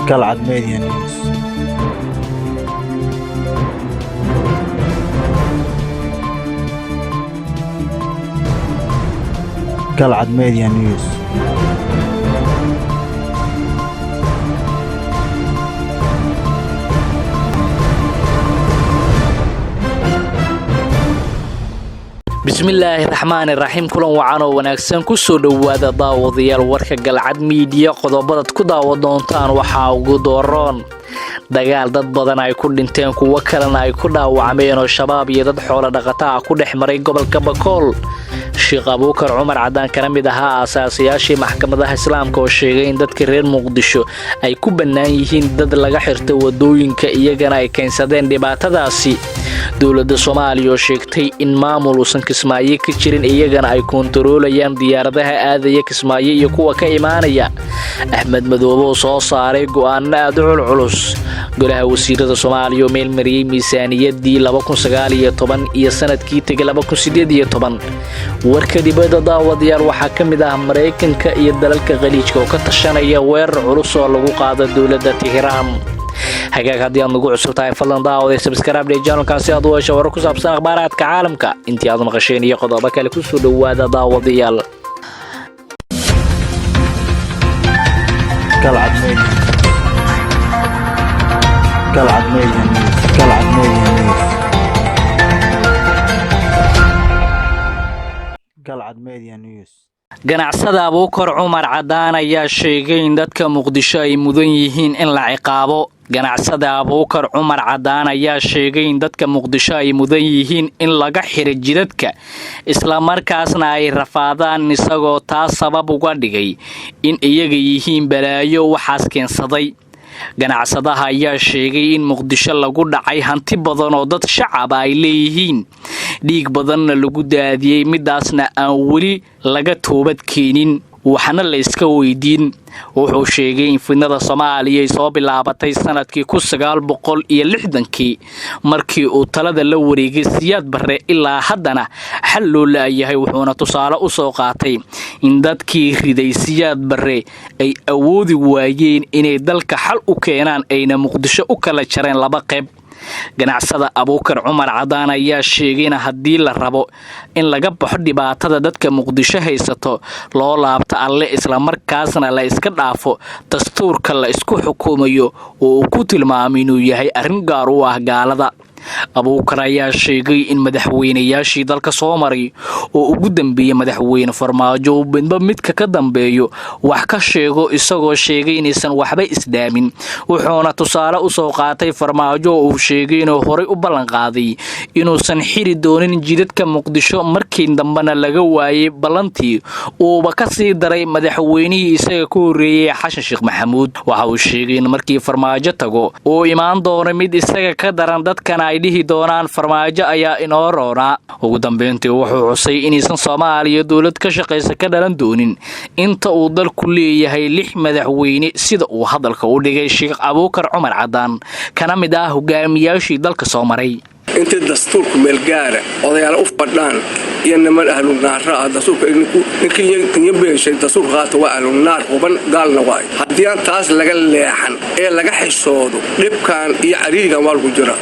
Galcad Media News. Galcad Media News. Bismillaahi raxmaani raxiim. Kulan wacan oo wanaagsan, kusoo dhowaada daawadayaal warka Galcad Miidiya. Qodobadaad ku daawa doontaan waxaa ugu dooroon dagaal dad badan ay ku dhinteen, kuwo kalena ay ku dhaawacmeen oo Shabaab iyo dad xoolo dhaqata ah ku dhex maray gobolka Bakool. Sheekh Abuukar Cumar Cadaan, kana mid ahaa aasaasiyaashii maxkamadaha Islaamka, oo sheegay in dadka reer Muqdisho ay ku bannaan yihiin dad laga xirto wadooyinka, iyagana ay keensadeen dhibaatadaasi. Dowladda Soomaaliya oo sheegtay in maamul uusan Kismaayo ka jirin, iyagana ay koontaroolayaan diyaaradaha aadaya Kismaayo iyo kuwa ka imaanaya. Axmed Madoobe oo soo saaray go'aano aad u culculus. Golaha wasiirada Soomaaliya oo meelmariyey miisaaniyadii iyo sanadkii tegay. Warka dibadda, daawadayaal, waxaa ka mid ah Maraykanka iyo dalalka Khaliijka oo ka tashanaya weerar culus oo lagu qaado dowladda Tixraan. Hagaag, haddii aad nagu cusub tahay, fadlan daawaday subscribe dheh channelkan si aad u hesho warar ku saabsan akhbaaraadka caalamka. Intii aad maqasheen iyo qodobo kale, kusoo dhowaada daawadayaal. Galcad Media. Galcad Media News. Galcad Media News. Galcad Media News. Ganacsada Abuukar Cumar Cadaan ayaa sheegay in dadka Muqdisho ay mudan yihiin in la ciqaabo. Ganacsada Abuukar Cumar Cadaan ayaa sheegay in dadka Muqdisho ay mudan yihiin in laga xiro jidadka, islamarkaasna ay rafaadaan, isagoo taas sabab uga dhigay in iyaga yihiin balaayo waxaas keensaday. Ganacsadaha ayaa sheegay in Muqdisho lagu dhacay hanti badan oo dad shacaba ay leeyihiin, dhiig badanna lagu daadiyey, midaasna aan weli laga toobad keenin, waxna la iska weydiin. Wuxuu sheegay in fidnada Soomaaliya ay soo bilaabatay sanadkii 1960-kii, markii uu talada la wareegay Siyaad Barre, ilaa haddana xal loo la'yahay. Wuxuuna tusaale u soo qaatay in dadkii riday Siyaad Barre ay awoodi waayeen inay dalka xal u keenaan, ayna Muqdisho u kala jareen laba qayb. Ganacsada Abuukar Cumar Cadaan ayaa sheegay in haddii la rabo in laga baxo dhibaatada dadka Muqdisho haysato, loo laabto Alle, islamarkaasna la iska dhaafo dastuurka la isku xukumayo oo uu ku tilmaamay inuu yahay arrin gaar u ah gaalada. Abuukar ayaa sheegay in madaxweynayaashii dalka soo maray, oo ugu dambeeyey madaxweyne Farmaajo, uu midba midka ka dambeeyo wax ka sheego, isagoo sheegay inaysan waxba isdhaamin. Wuxuuna tusaale usoo qaatay Farmaajo oo uu sheegay inuu horay u ballanqaaday inuusan xiri doonin jidadka Muqdisho, markii dambena laga waayey ballantii, uuba ka sii daray madaxweynihii isaga ka horreeyey, Xasan Sheekh Maxamuud. Waxa uu sheegay in markii Farmaajo tago uu imaan doono mid isaga ka daran, dadkana ay dhihi doonaan Farmaajo ayaa inoo roonaa. Ugu dambeyntii wuxuu xusay inaysan Soomaaliya dowlad ka shaqaysa ka dhalan doonin inta uu dalku leeyahay lix madaxweyne, sida uu hadalka u dhigay Sheekh Abuukar Cumar Cadaan, kana mid ah hogaamiyaashii dalka soo maray. Intii dastuurku meelgaara odayaal u fadhaan iyo niman ahlunaara ah, dastuurka ninkii beeshay dastuurka qaata waa ahlunaar huban, gaalna waay. Haddii aan taas laga leexan ee laga xishoodo, dhibkan iyo cariirigan waa lagu jira.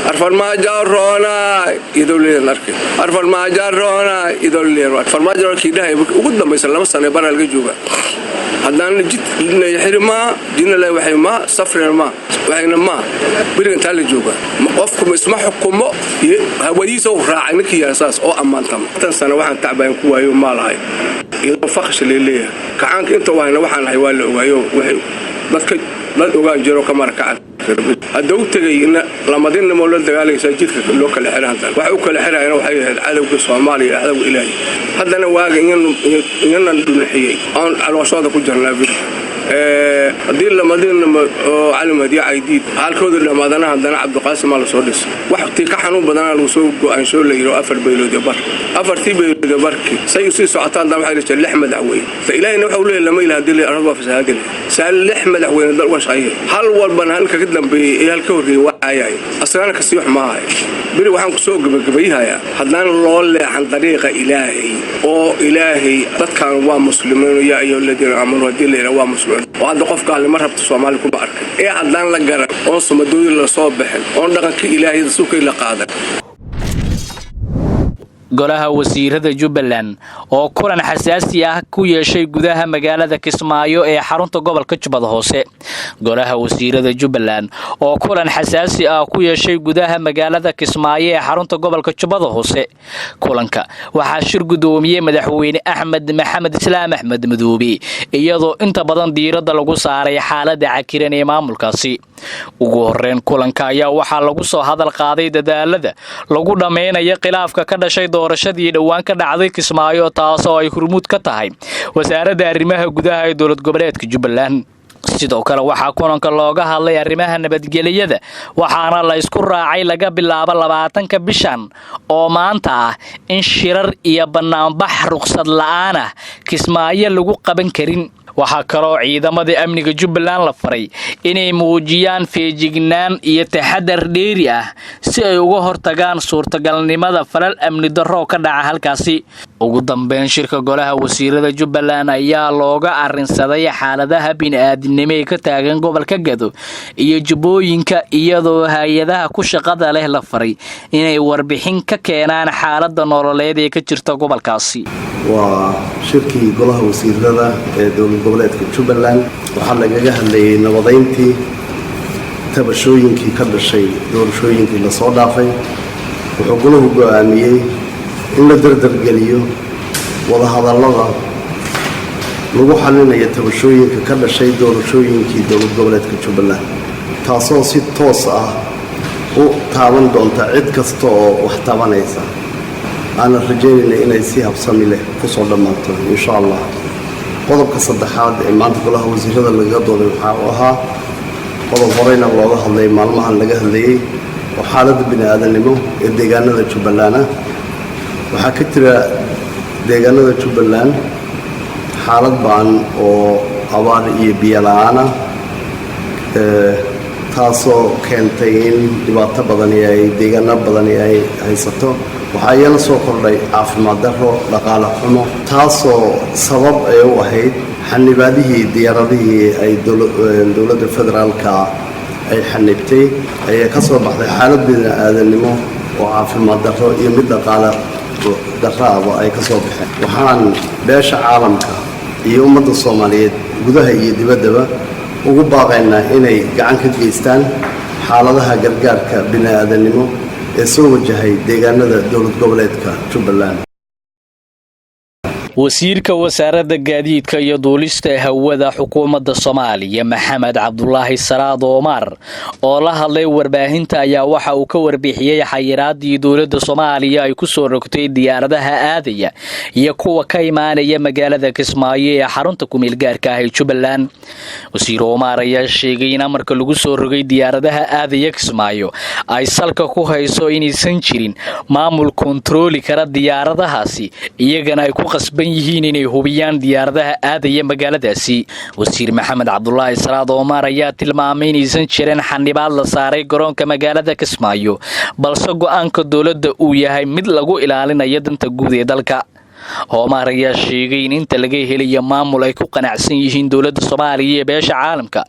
Arfarmaajaroonay idoo leedan arkay, arfarmaajaroonay idoo leedan, farmaajo kii dhahay ugu dambaysa 2 sano baraa laga jooga. Haddaan jidna xiri maa, jidna le waxay maa, safrina maa, waxayna maa berigan taa la jooga. Qofku isma xukumo, hawadiisa u raacay ninkii yahay saas oo ammaantama. Tan sano waxaan tacbayan ku waayo maa lahay, iyadoo faqsh leeleeyahay kacaanka inta wahayna waxaan ahay waa la ogaayo, waxay dadka dad ogaan jiro ka marakacan. Haddau tegay lamadinnimoo la dagaalaysaa jidka loo kala xira, haddana waxa u kala xirayana waxay ahayd cadowga Soomaaliya, cadowga Ilaahay. Haddana waaga iyanan dhunxiyey oon calooshooda ku jirnaa. Haddii lamadinimo oo Cali Mahdiya Caydiid halkooda dhammaadana, haddana Cabdiqaasim aa lasoo dhis wax. Tii ka xanuun badanaa lagu soo go-aanshoo la yidhi oo 4 baylood iyo bar. Afartii baylood iyo barkii say usii socotaan dan waxay dhashay lix madaxweyne. Ilaahina waxa uu leeyahay lama ilaha hadii la arad waa fasahaadi leh saa lix madaxweyne dal uga shaqeeyay, hal walbana halka ka dambeeyey iyo halka horreeyey waa caayay, asagana kasii xumaahay. Beri waxaan ku soo gebagabayhayaa, haddaan loo leexan dariiqa Ilaahay oo Ilaahay dadkan waa muslimiin, yaa ayuha aladiina aamanuu haddii la yidhaha waa muslimiin, oo hadda qof gaalnimo rabta Soomaali kuma arkay ee haddaan la garan oon sumadooyin la soo bixin oon dhaqanka Ilaahay rasuulka la qaadan. Golaha wasiirada Jubbaland oo kulan xasaasi ah ku yeeshay gudaha magaalada Kismaayo ee xarunta gobolka Jubbada Hoose. Golaha wasiirada Jubbaland oo kulan xasaasi ah ku yeeshay gudaha magaalada Kismaayo ee xarunta gobolka Jubbada Hoose. Kulanka waxaa shir gudoomiyey Madaxweyne Axmed Maxamed Islaam, Axmed Madoobe, iyadoo inta badan diiradda lagu saaray xaaladda cakiran ee maamulkaasi. Ugu horeyn, kulanka ayaa waxaa lagu soo hadal qaaday dadaalada lagu dhammaynayo khilaafka ka dhashay doorashadii dhowaan ka dhacday Kismaayo, taasoo ay hurmuud ka tahay Wasaaradda Arrimaha Gudaha ee dowlad goboleedka Jubbaland. Sidoo kale, waxaa kulanka looga hadlay arrimaha nabadgelyada, waxaana la isku raacay laga bilaabo 20-ka bishan oo maanta ah in shirar iyo bannaanbax ruqsad la'aan ah Kismaayo lagu qaban karin. Waxaa kaloo ciidamada amniga Jubbaland la faray inay muujiyaan feejignaan iyo taxadar dheeri ah si ay uga hortagaan suurtagalnimada falal amni darro ka dhaca halkaasi. Ugu dambeyn, shirka golaha wasiirada Jubbaland ayaa looga arrinsaday xaaladaha bini'aadinimo ee ka taagan gobolka Gado iyo Jubbooyinka, iyadoo hay-adaha ku shaqada leh la faray inay warbixin ka keenaan xaaladda nololeed ee ka jirta gobolkaasi. Waa shirkii golaha wasiirada ee dowlad goboleedka Jubbaland. Waxaa lagaga hadlayay nabadeyntii tabashooyinkii ka dhashay doorashooyinkii lasoo dhaafay. Wuxuu golahu go'aamiyey in la dardargeliyo wadahadallada lagu xalinayo tabashooyinka ka dhashay doorashooyinkii dowlad goboleedka Jubbaland, taasoo si toos ah u taaban doonta cid kasta oo wax taabanaysa, aanan rajaynayna inay si habsami leh kusoo dhammaato, insha Allah. Qodobka saddexaad ee maanta golaha wasiirada lagaga dooday waxaa uu ahaa qodob horeyna looga hadlay, maalmahan laga hadlayey, oo xaaladda bini-aadanimo ee deegaanada Jubbaland ah. Waxaa ka jira deegaanada Jubbaland xaalad ba'an oo abaar iyo biyo la'aan ah, taasoo keentay in dhibaato badani ay deegaano badani ay haysato. Waxaa iyana soo kordhay caafimaad darro, dhaqaale xumo, taasoo sabab ay u ahayd xanibaadihii diyaaradihii ay dowladda federaalka ay xanibtay. Ayaa ka soo baxday xaalad bini-aadanimo oo caafimaad darro iyo mid dhaqaale darraaba ay ka soo baxeen. Waxaan beesha caalamka iyo ummadda Soomaaliyeed gudaha iyo dibaddaba ugu baaqaynaa inay gacan ka geystaan xaaladaha gargaarka bini-aadanimo ee soo wajahay deegaanada dowlad goboleedka Jubbaland. Wasiirka Wasaaradda Gaadiidka iyo Duulista Hawada xukuumadda Soomaaliya, Maxamed Cabdulaahi Salaad Omar, oo la hadlay warbaahinta ayaa waxa uu ka warbixiyey xayiraadii dowladda Soomaaliya ay ku soo rogtay diyaaradaha aadaya iyo kuwa ka imaanaya magaalada Kismaayo ee xarunta kumeel gaarka ah ee Jubbaland. Wasiir Omar ayaa sheegay in amarka lagu soo rogay diyaaradaha aadaya Kismaayo ay salka ku hayso inaysan jirin maamul kontarooli kara diyaaradahaasi, iyagana ay ku qasban yihiin inay hubiyaan diyaaradaha aadaya magaaladaasi. Wasiir Maxamed Cabdulaahi Salaad Omar ayaa tilmaamay inaysan jirin xanibaad la saaray garoonka magaalada Kismaayo, balse go'aanka dowladda uu yahay mid lagu ilaalinayo danta guud ee dalka. Omar ayaa sheegay in inta laga helayo maamul ay ku qanacsan yihiin dowladda Soomaaliya iyo beesha caalamka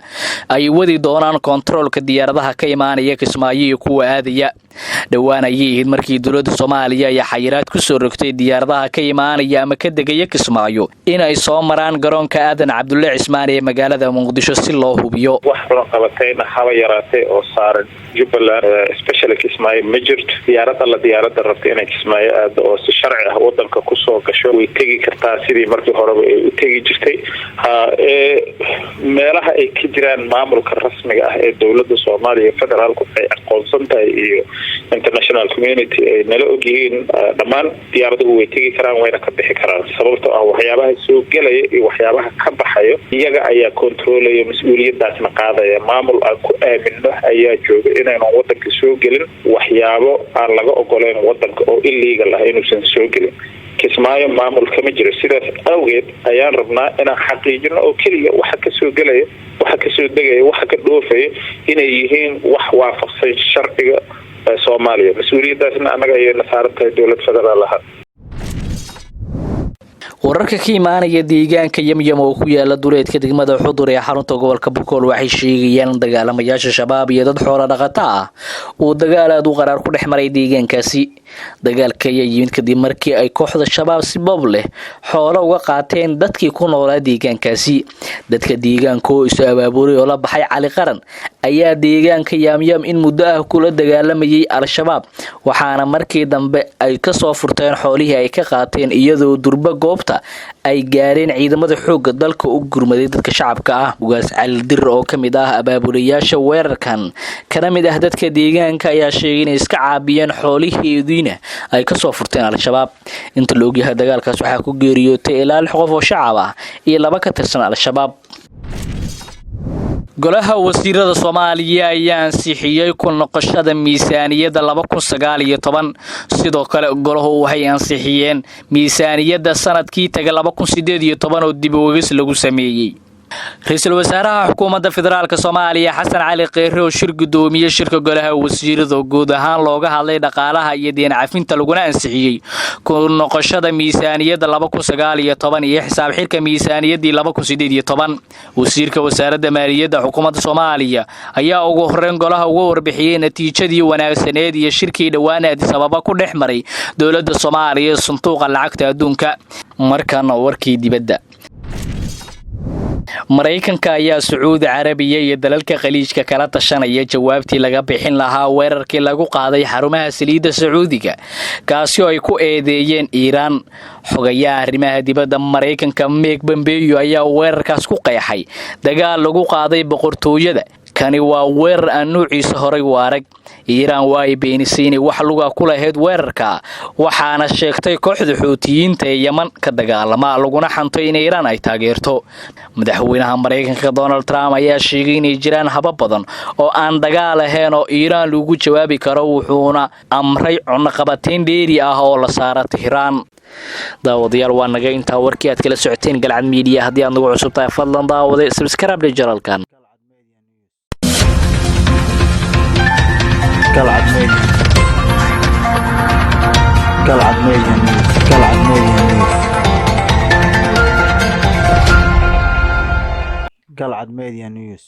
ay wadi doonaan kontaroolka diyaaradaha ka imaanaya Kismaayo iyo kuwa aadaya. Dhowaan ayay ahayd markii dowladda Soomaaliya ay xayiraad ku soo rogtay diyaaradaha ka imaanaya ama ka degaya Kismaayo inay soo maraan garoonka Aadan Cabdulle Cismaan ee magaalada Muqdisho si loo hubiyo. Wax cunaqabatayna haba yaraatay oo saaran Jubbaland, especially Kismaayo, ma jirto. Diyaarad alla diyaaradda rabta inay Kismaayo aado oo si sharci ah wadanka kusoo gasho way tegi kartaa sidii markii horeba ay u tegi jirtay. Ha, meelaha ay ka jiraan maamulka rasmiga ah ee dowladda Soomaaliya federaalku ay aqoonsan tahay iyo international community ay nala ogyihiin, dhammaan diyaaraduhu way tegi karaan, wayna ka bixi karaan, sababtoo ah waxyaabaha soo gelaya iyo waxyaabaha ka baxayo iyaga ayaa controlaya, mas-uuliyadaasna qaadaya. Maamul aan ku aamino ayaa jooga inaynan wadanka soo gelin waxyaabo aan laga ogoleyn wadanka oo illegal ah inuusan soo gelin. Kismaayo maamul kama jiro. Sidaas awgeed ayaan rabnaa inaan xaqiijino oo keliya waxa kasoo gelaya, waxa kasoo degaya, waxa ka dhoofaya inay yihiin wax waafaqsan sharciga Soomaaliya. Mas-uuliyadaasna annaga ayayna saaran tahay dowlad federaal ahaan. Wararka ka imaanaya deegaanka Yamyam oo ku yaala duleedka degmada Xudur ee xarunta gobolka Bukool waxay sheegayaan in dagaalamayaasha Shabaab iyo dad xoola dhaqata ah uu dagaal aada u qaraar ku dhex maray deegaankaasi. Dagaalka ayaa yimid kadib markii ay kooxda Shabaab si bob leh xoolo uga qaateen dadkii ku noolaa deegaankaasi. Dadka deegaanka oo isu abaaburay oo la baxay Cali Qaran ayaa deegaanka Yaamyaam in muddo ah kula dagaalamayay Al-Shabaab, waxaana markii dambe ay kasoo furteen xoolihii ay ka qaateen, iyadoo durba goobta ay gaareen ciidamada xoogga dalka u gurmaday dadka shacabka ah. Ugaas Cali Dir oo ka mid ah abaabulayaasha weerarkan kana mid ah dadka deegaanka ayaa sheegay inay iska caabiyeen, xooliheediina ay kasoo furteen Al-Shabaab. Inta la ogyahay, dagaalkaas waxaa ku geeriyootay ilaa lix qof oo shacab ah iyo laba ka tirsan Al-Shabaab. Golaha wasiirada Soomaaliya ayaa ansixiyey ku noqoshada miisaaniyadda 2019. Sidoo kale golahu waxay ansixiyeen miisaaniyadda sanadkii taga 2018 oo dib u eegis lagu sameeyey. Ra-iisul wasaaraha xukuumadda federaalka Soomaaliya Xasan Cali Kheyre oo shir guddoomiye shirka golaha wasiirada, guud ahaan looga hadlay dhaqaalaha iyo deen cafinta, laguna ansixiyey ku noqoshada miisaaniyadda 2019 iyo xisaab xirka miisaaniyaddii 2018. Wasiirka wasaaradda maaliyadda xukuumadda Soomaaliya ayaa ugu horeyn golaha uga warbixiyey natiijadii wanaagsaneed iyo shirkii dhowaan Addis Ababa ku dhex maray dowladda Soomaaliya ee Sanduuqa Lacagta Adduunka. Markaana warkii dibadda. Maraykanka ayaa Sacuudi Carabiya iyo dalalka Khaliijka kala tashanaya jawaabtii laga bixin lahaa weerarkii lagu qaaday xarumaha saliidda Sacuudiga, kaasi oo ay ku eedeeyeen Iiraan. Xogayaha arrimaha dibadda Maraykanka Mike Pompeo ayaa weerarkaas ku qeexay dagaal lagu qaaday boqortooyada. "Kani waa weerar aan nuuciisa horay u arag." Iiraan waa ay beenisay inay wax luga ku lahayd weerarka, waxaana sheegtay kooxda Xuutiyiinta ee Yeman ka dagaalama, laguna xantay in Iiraan ay taageerto. Madaxweynaha Maraykanka Donald Trump ayaa sheegay inay jiraan habab badan oo aan dagaal ahayn oo Iiraan lagu jawaabi karo, wuxuuna amray cunaqabateyn dheeri ah oo la saara Tihraan. Daawadayaal, waa naga intaa warkii aad kala socoteen Galcad Media. Haddii aad nagu cusub tahay, fadlan daawade subscribe channelkan. Galcad Media. Galcad Media News. Galcad Media News. Galcad Media News.